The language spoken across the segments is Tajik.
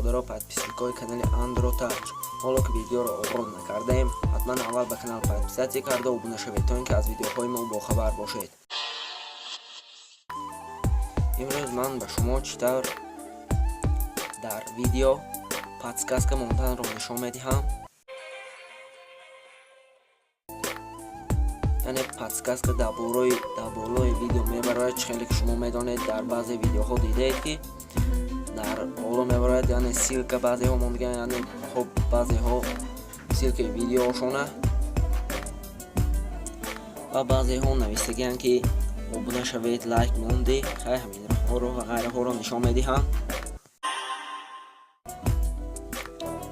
Бародаро, подписчикои канали Андро Тач, ҳоло ки видеоро оғоз накардаем, ҳатман аввал ба канал подписаться карда обуна шавед, то ин ки аз видеоҳои мо бохабар бошед. Имрӯз ман ба шумо чӣ тавр дар видео подсказка монданро нишон медиҳам. Яъне подсказка дар болои видео мебарояд. Чӣ хеле ки шумо медонед, дар баъзе видеоҳо дидаед, ки дар боло мебарояд, яъне ссылка баъзеҳо мондаган, яъне хоб, баъзеҳо ссылкаи видеошона ва баъзеҳо навистагианд, ки обуна шавед, лайк монди. Хай, ҳаминҳоро ва ғайраҳоро нишон медиҳам.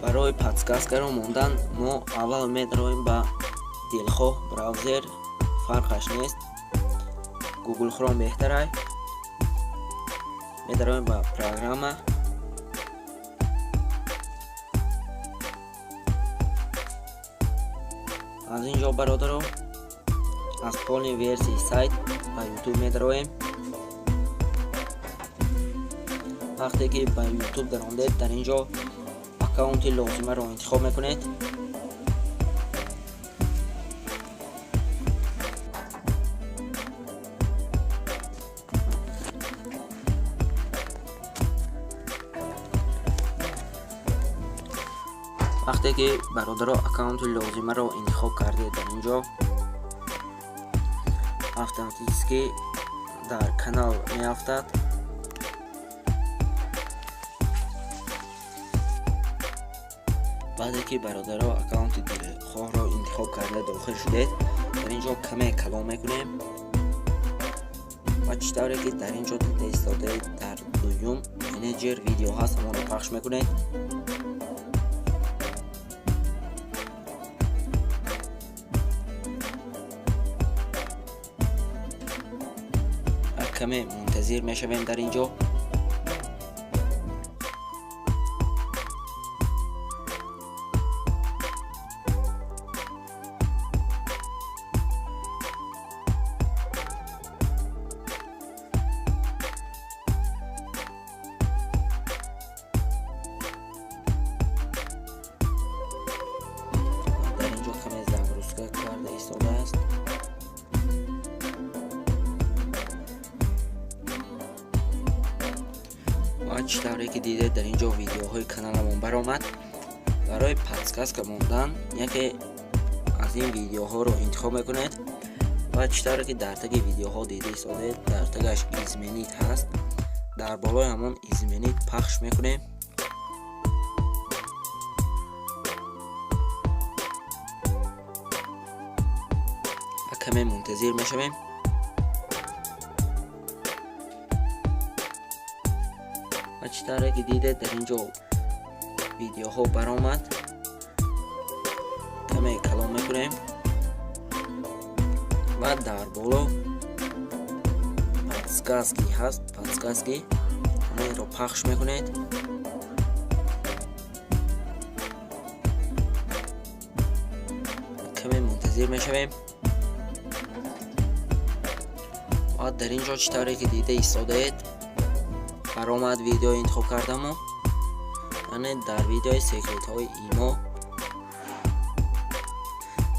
Барои подсказкаро мондан мо аввал медароем ба дилхоҳ браузер, фарқаш нест, Google Chrome беҳтарай. Медароем ба программа. Аз ин ҷо, бародаро, аз полный версияи сайт ба Ютуб медароем. Вақте ки ба Ютуб даромадед, дар ин ҷо аккаунти лозимаро интихоб мекунед. Вақте ки, бародаро, аккаунти лозимаро интихоб кардед, дар ин ҷо автоматически дар канал меафтад. Баъде ки, бародаро, аккаунти дилхоҳро интихоб карда дохил шудед, дар ин ҷо каме калон мекунем ва чӣ тавре ки дар ин ҷо дида истодаед, дар дуюм менеҷер видео ҳаст, ҳамонро пахш мекунед. Каме мунтазир мешавем дар ин ҷо. Дар ин ҷо каме загрузка карда истодааст. Ва чӣ тавре ки дидед, дар ин ҷо видеоҳои каналамон баромад. Барои подсказка мондан яке аз ин видеоҳоро интихоб мекунед ва чӣ тавре ки дар таги видеоҳо дида истодаед, дар тагаш изменить ҳаст, дар болои ҳамон изменить пахш мекунем ва каме мунтазир мешавем. Ва чӣ тавре ки дидед, дар ин ҷо видеоҳо баромад. Каме калон мекунем ва дар боло подсказки ҳаст, подсказки ҳамонро пахш мекунед. Каме мунтазир мешавем ва дар ин ҷо, чӣ тавре ки дида истодаед, баромад видеои интихоб кардамо, яъне дар видеои секретҳои имо.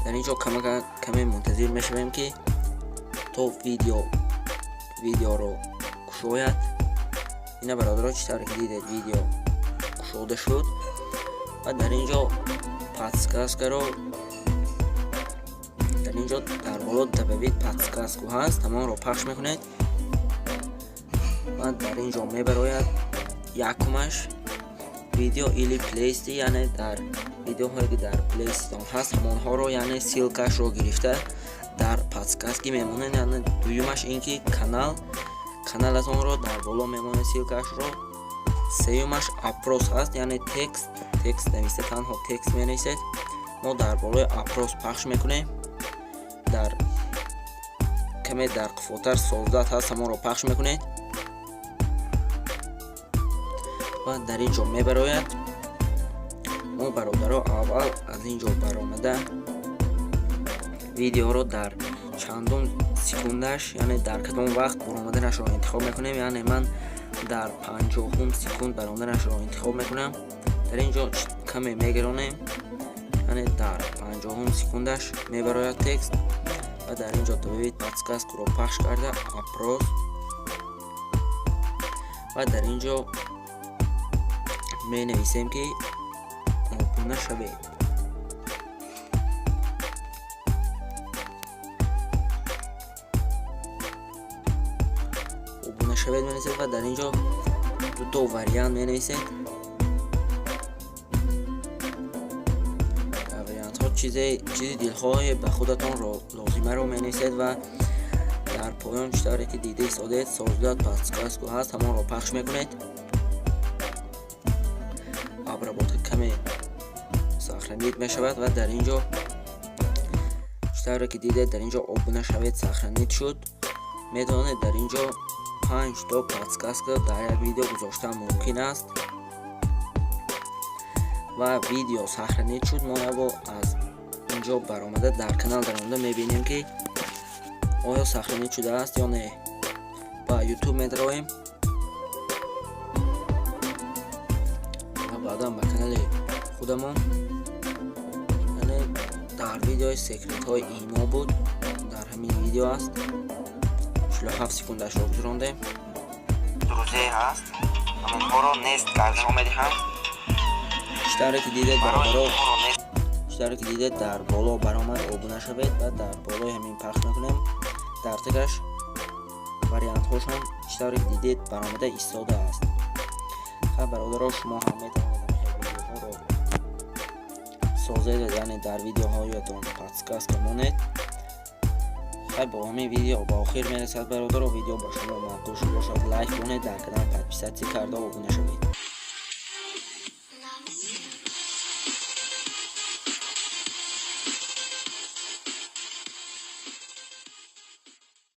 Дар ин ҷо каме мунтазир мешавем, ки то видеоро кушояд. Ина, бародаро, чӣ тавре ки дидед, видео кушода шуд ва дар ин ҷо подсказкаро, дар ин ҷо дар боло добавить подсказку ҳаст, ҳамонро пахш мекунед ва дар ин ҷо мебарояд якумаш видео или плейлисти, яъне дар видеоҳое ки дар плейлистон ҳаст, ҳамонҳоро, яъне ссылкашро гирифта дар подсказки мемонед. Яъне дуюмаш ин ки каналатонро дар боло мемонед ссылкашро. Сеюмаш опрос ҳаст, яъне текст нависта, танҳо текст менависед. Мо дар болои опрос пахш мекунем. Дар каме дар қуфотар создать ҳаст, ҳамонро пахш мекунед ва дар ин ҷо мебарояд. Мо, бародаро, аввал аз ин ҷо баромада видеоро дар чандум секундаш, яъне дар кадом вақт баромаданашро интихоб мекунем. Яъне ман Дар 50-ум секунд баромаданашро интихоб мекунам. Дар ин ҷо каме мегиронем, яъне дар 50-ум секундаш мебарояд текст. Ва дар ин ҷо добавить подсказкуро пахш карда, опрос, ва дар ин ҷо менависем, ки обуна шавед. Обуна шавед менависед ва дар ин ҷо дуто вариант менависед. Дар вариантҳо чизи дилхоҳе ба худатон лозимаро менависед. Ва дар поён, чӣ тавре ки дида истодед, создать подсказку ҳаст, ҳамонро пахш мекунед. Обработка каме сохранить мешавад. Ва дар ин ҷо, чӣ тавре ки дидед, дар ин ҷо обуна шавед сохранить шуд. Метавонед дар ин ҷо панҷто подсказка дар як видео гузоштан мумкин аст. Ва видео сохранить шуд. Мо якбор аз ин ҷо баромада, дар канал даромада мебинем, ки оё сохранить шудааст ё не. Ба Ютуб медароем ва баъдан ба канали худамон. Яъне дар видеои секретҳои имо буд, дар ҳамин видео аст, 47 секундашро гузарондем. Друзей ҳаст, ҳамонҳоро нест карда медиҳам. Чӣ тавре ки дидед, Барои бародаро, онҳоро нест чӣ тавре ки дидед, дар боло баромад обуна шавед. Ва дар болои ҳамин пахш мекунем. Дар тагаш вариантҳошон, чӣ тавре ки дидед, баромада истодааст. Хай, бародаро, шумо ҳам метавонед ҳамин видеоҳоро созед, яъне дар видеоҳоятон подсказка монед. Хай, бо ҳамин видео ба охир мерасад, бародаро. Видео ба шумо маъқул шуда бошад, лайк монед, дар канал подписаться карда обуна шавед.